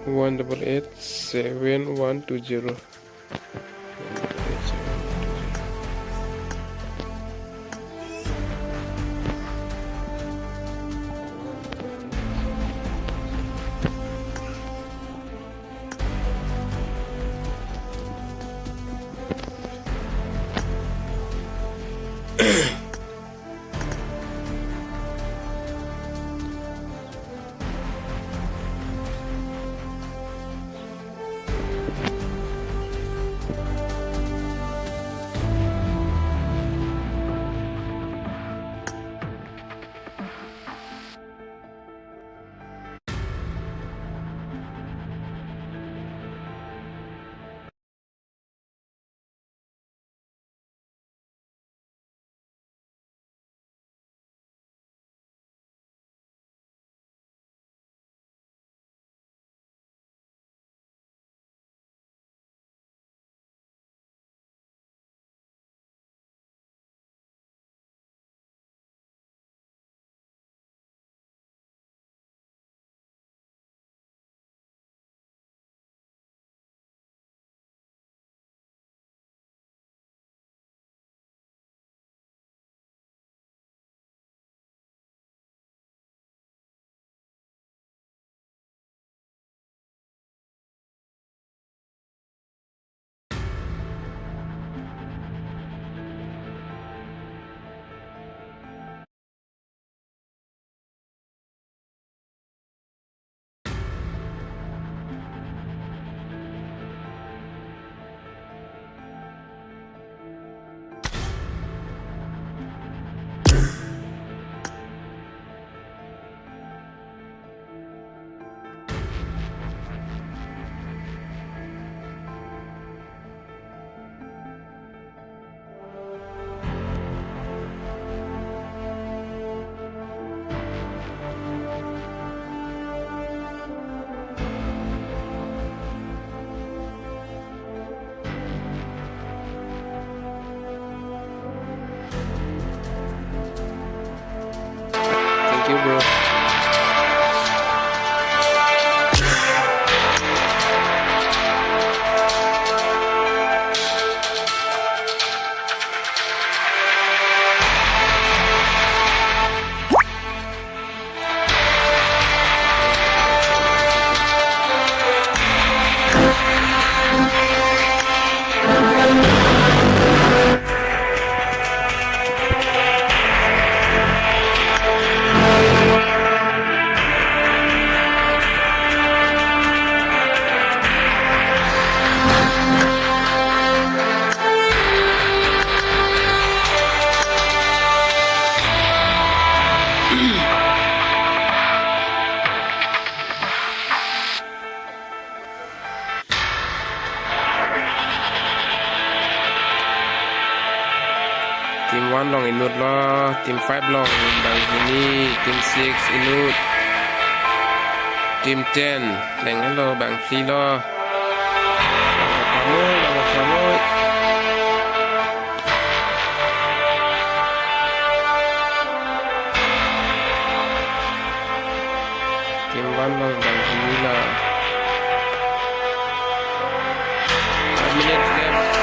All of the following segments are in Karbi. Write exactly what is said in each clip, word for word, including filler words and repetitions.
One double eight seven one two zero. Thank you, bro. Team one along inut lo, team five along bang hini, team six inut, team ten leng helo bang phli lo. Bang kapamoi, bang kapamoi. Team one along bang hini lo. Five minutes left.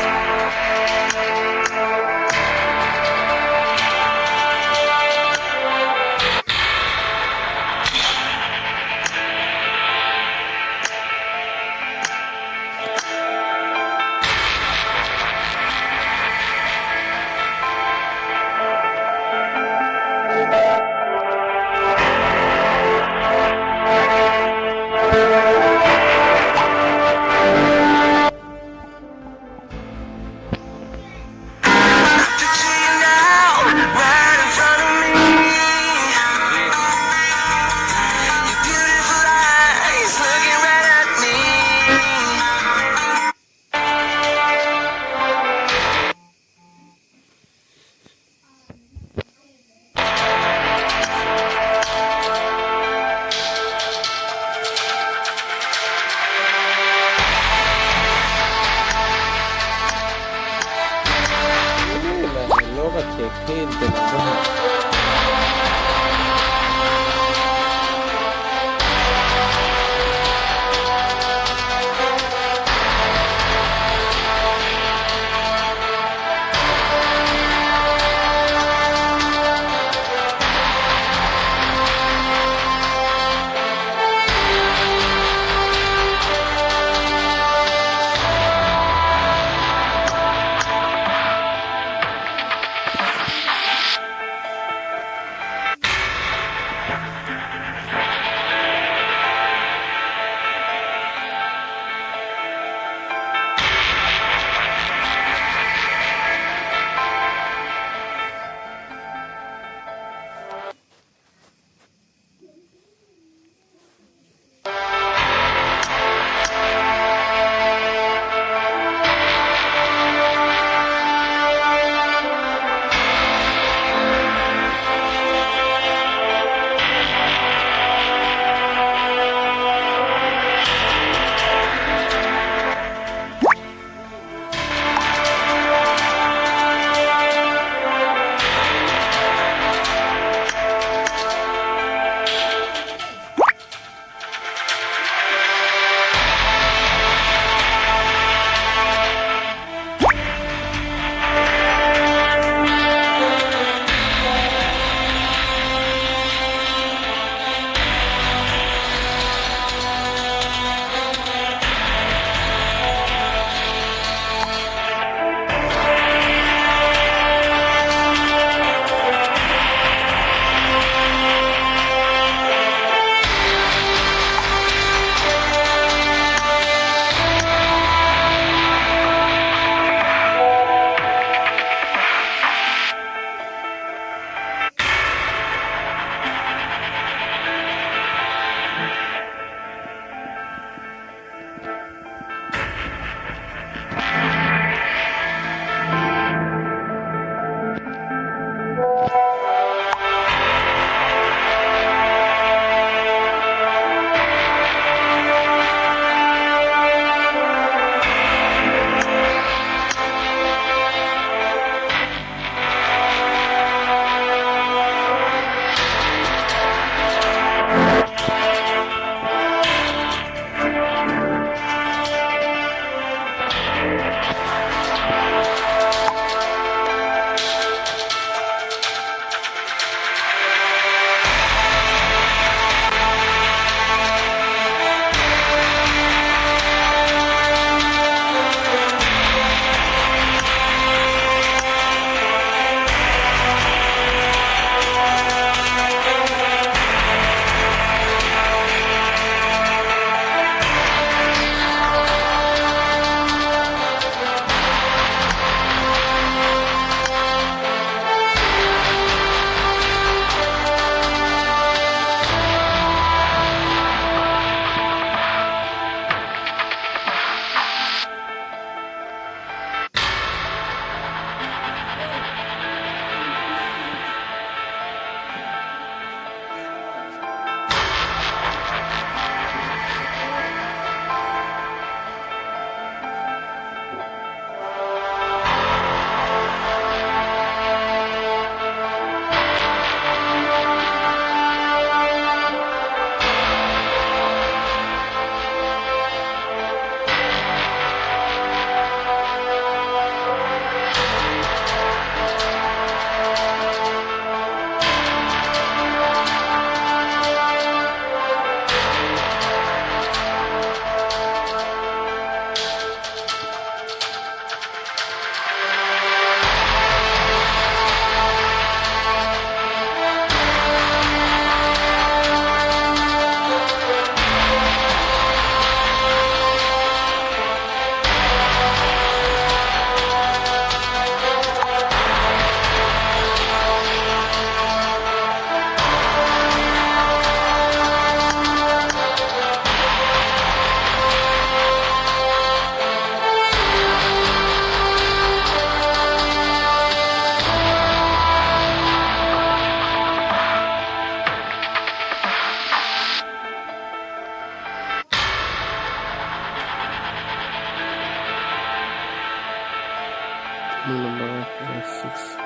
Number, uh, six.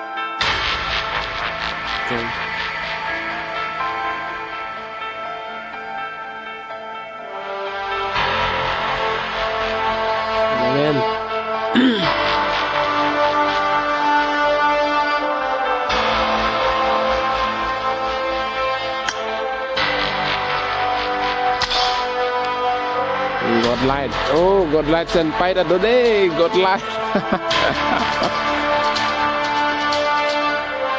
Ten. Eleven. Godlike. Oh, Godlike Senpai ta do de, Godlike.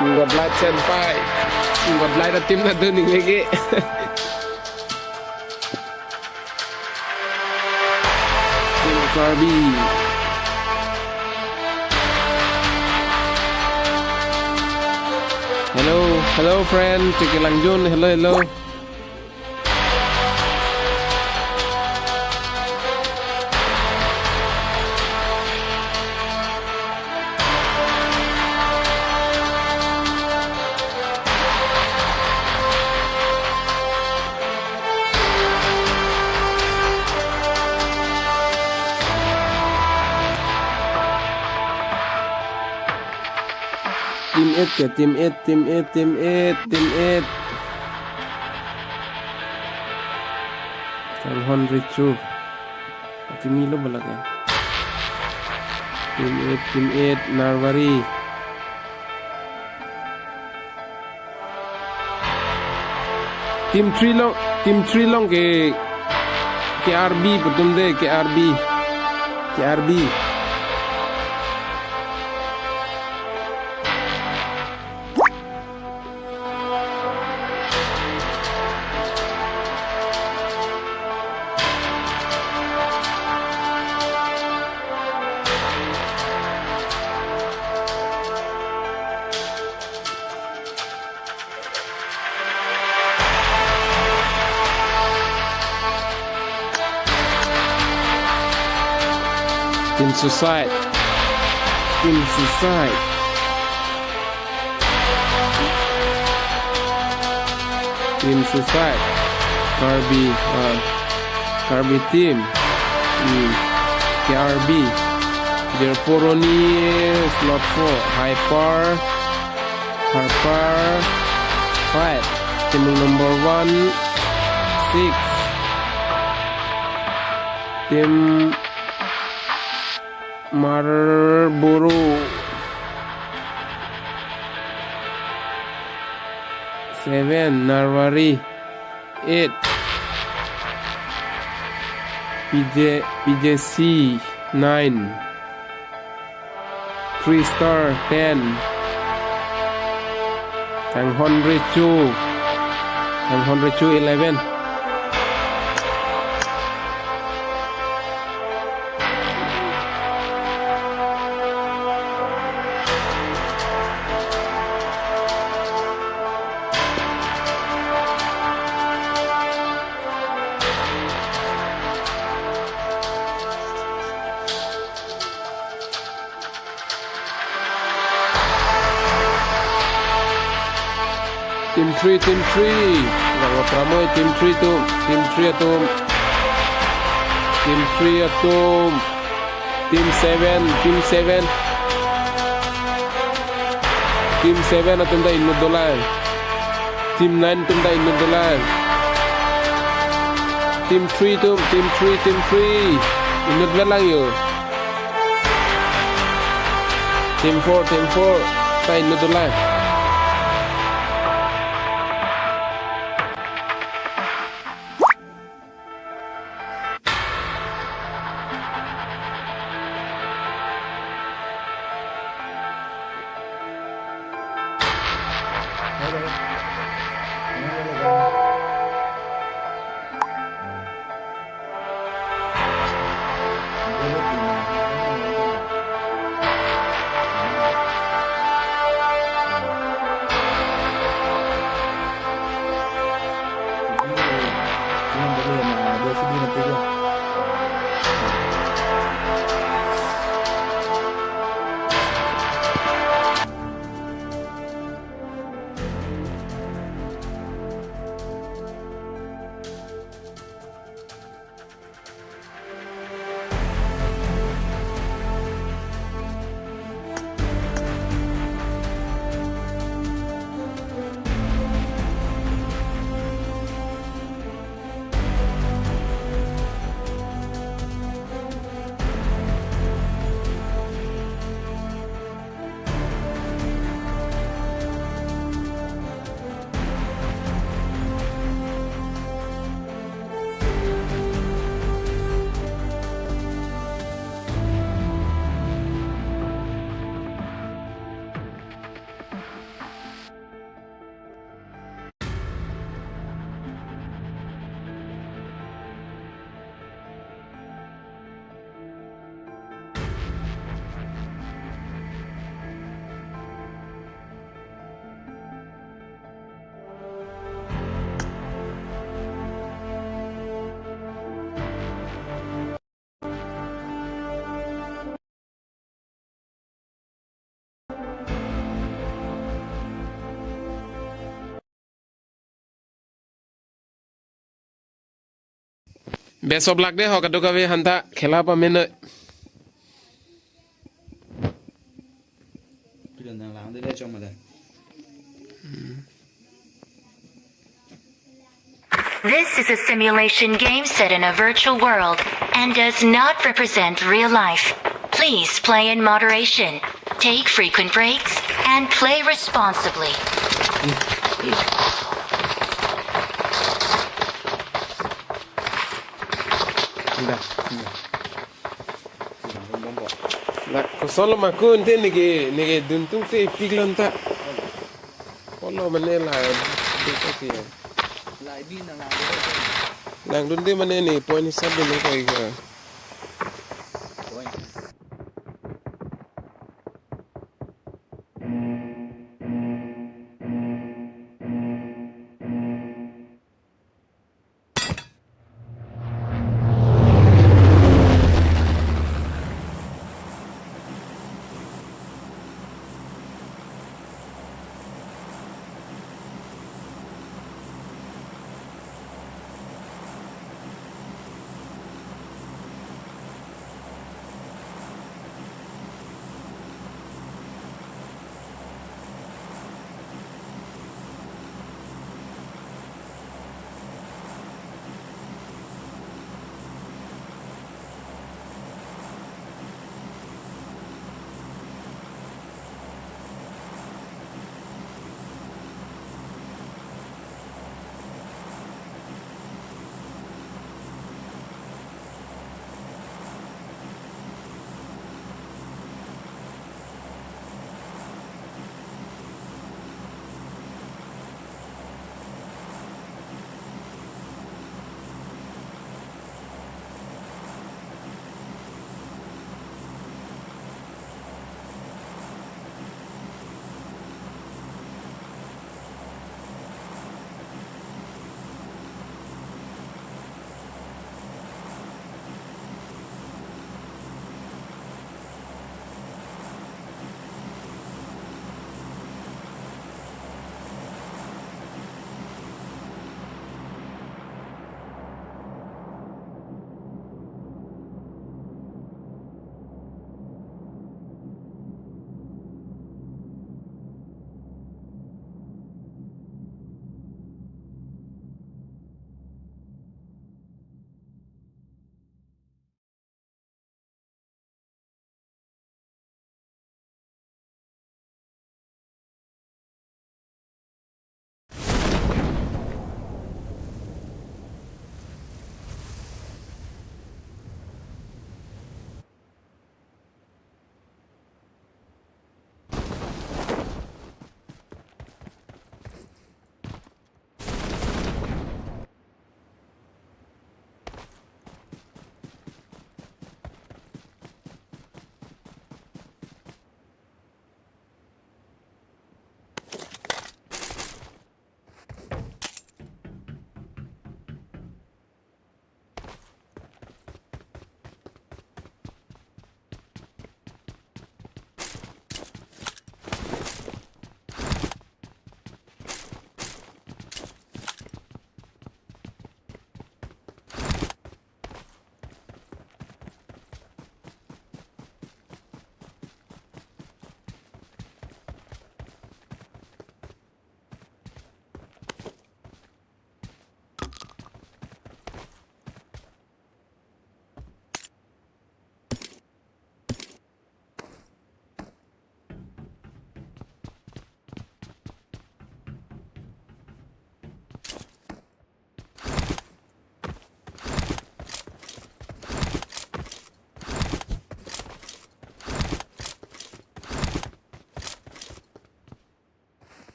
Godlike Senpai. Godlike ta team ta do ning lagi. Team Karbi. Hello, hello friend, Tiki Langjun, hello, hello. Team eight ke, team eight, team eight, team eight, team eight. Kanghon Richu. Kimi lo bala ke. Team eight, team eight, Narbari. Team three along, team three along ke, K R B putum de, K R B. K R B. Team Suicide. Team Suicide. Team Suicide. Karbi, uh, Karbi team. Hmm. K R B. Jerporoni, slot four. Hyper. Hyper. Five. Team number one. Six. Team Marlboro. Seven, Narwari. Eight, P J, P J C. Nine, Three Star. Ten, Thanghon Recho. Thanghon Recho. Eleven. Team three, team three. Ranglo Pramoi, team three atum, team three atum. Team three atum. Team seven, team seven. Team seven atum ta inut dolang. Team nine atum ta inut dolang. Team three atum, team three, team three. Inut dolang yo. Team four, team four. Ta inut dolang. Best of luck de ho kadokave, hanta khela pamenoi. Pilo nang lang de le chong ma de. This is a simulation game set in a virtual world and does not represent real life. Please play in moderation, take frequent breaks, and play responsibly. Indah, indah. La, kosonlo ma ko ante neke, neke duntung te pik lo anta. Kolo mane la, dun te si. Langdunde mane ne point hisap dunlo ko ika.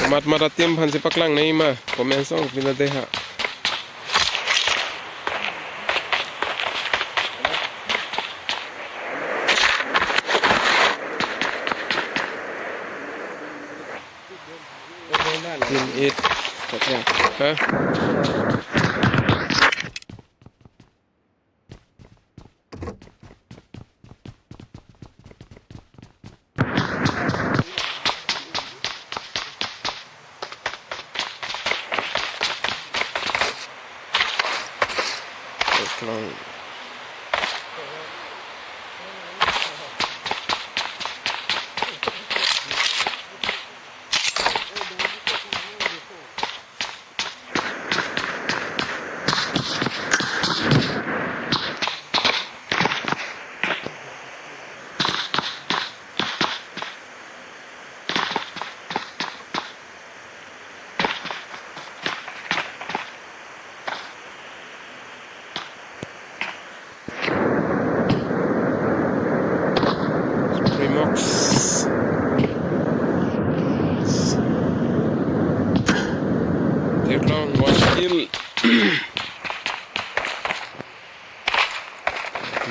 Mat mat a-team aphan si paklang nangji ma, comment song pina de ha. Team eight. Ha? Long. Primox. Theklong, one kill.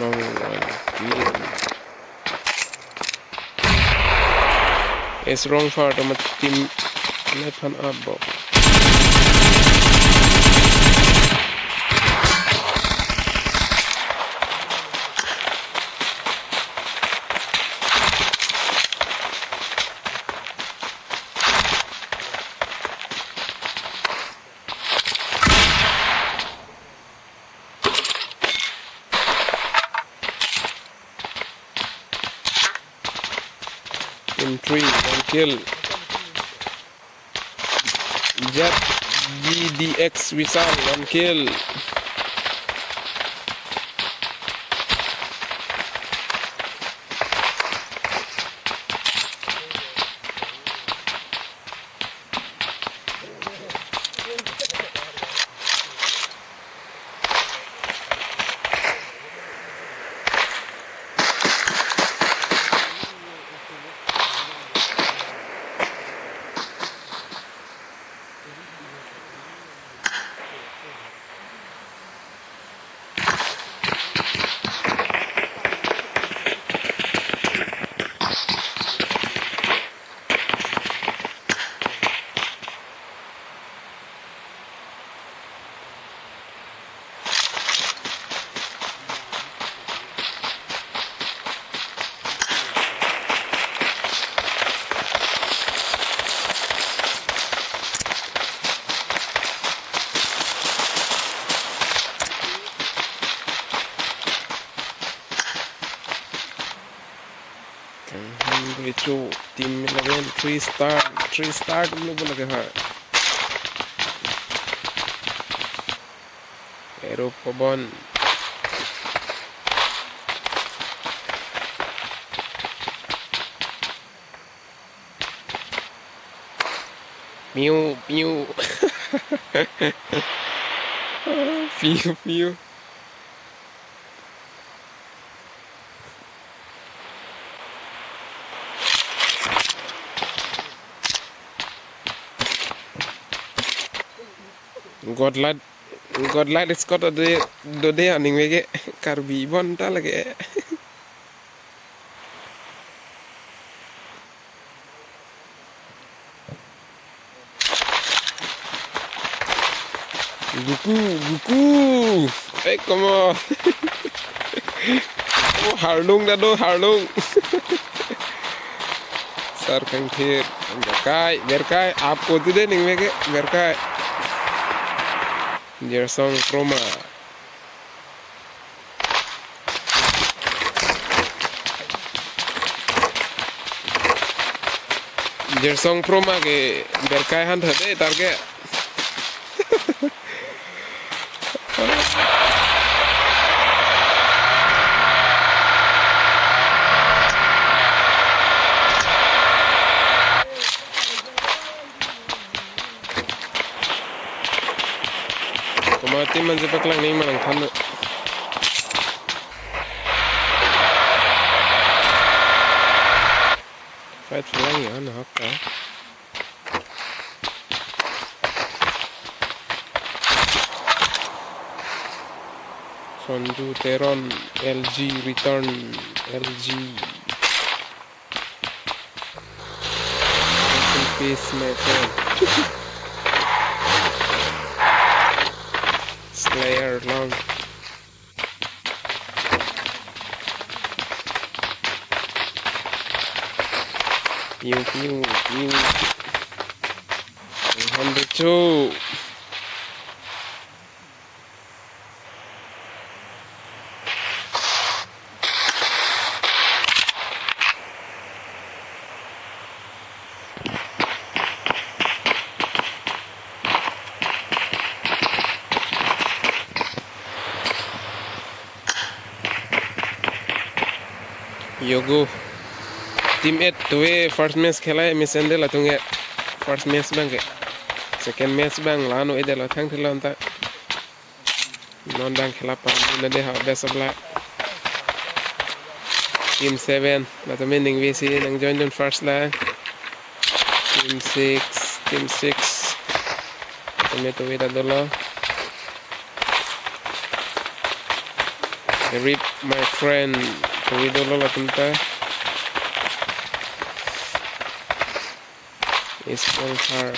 Long, one kill. Is wrong for the team. Left hand up, ball. Team three, one kill. Jet G D X Vishal, one kill. Kanghan Recho, team eleven, three star, three star team lo bola ke ha. Aero Pabon. Piu, piu. Piu, piu. Godlike, Godlike Scott ade, dode aning mege Karbi bon ta lage. Guku, guku. Eh, come on. Oh, Harlung ta do, Harlung. Sar Kangthir, Berkai, Berkai, apo tu de ning mege, Berkai. Jersong Proma. Jersong Proma ke Berkai han thade target. Komat team man si paklang nangji ma nangthan. Fight lang ya na hak ka. Sonju Teron, L G return, L G. Rest in peace, my friend. Slayer long. Piu, piu, piu. One hundred two. Yogo. Team eight tuve first match khela mesen det latum ke. First match abang ke. Second match abang la-an un-edetlo, thangthelo anta. Non abang khela pame nangji ha, best of luck. Team seven, latum ningve si nang join dun first la. Team six, team six. Latum tuve ta dolo. Rip, my friend. Tuve dolo latum ta. Is all her.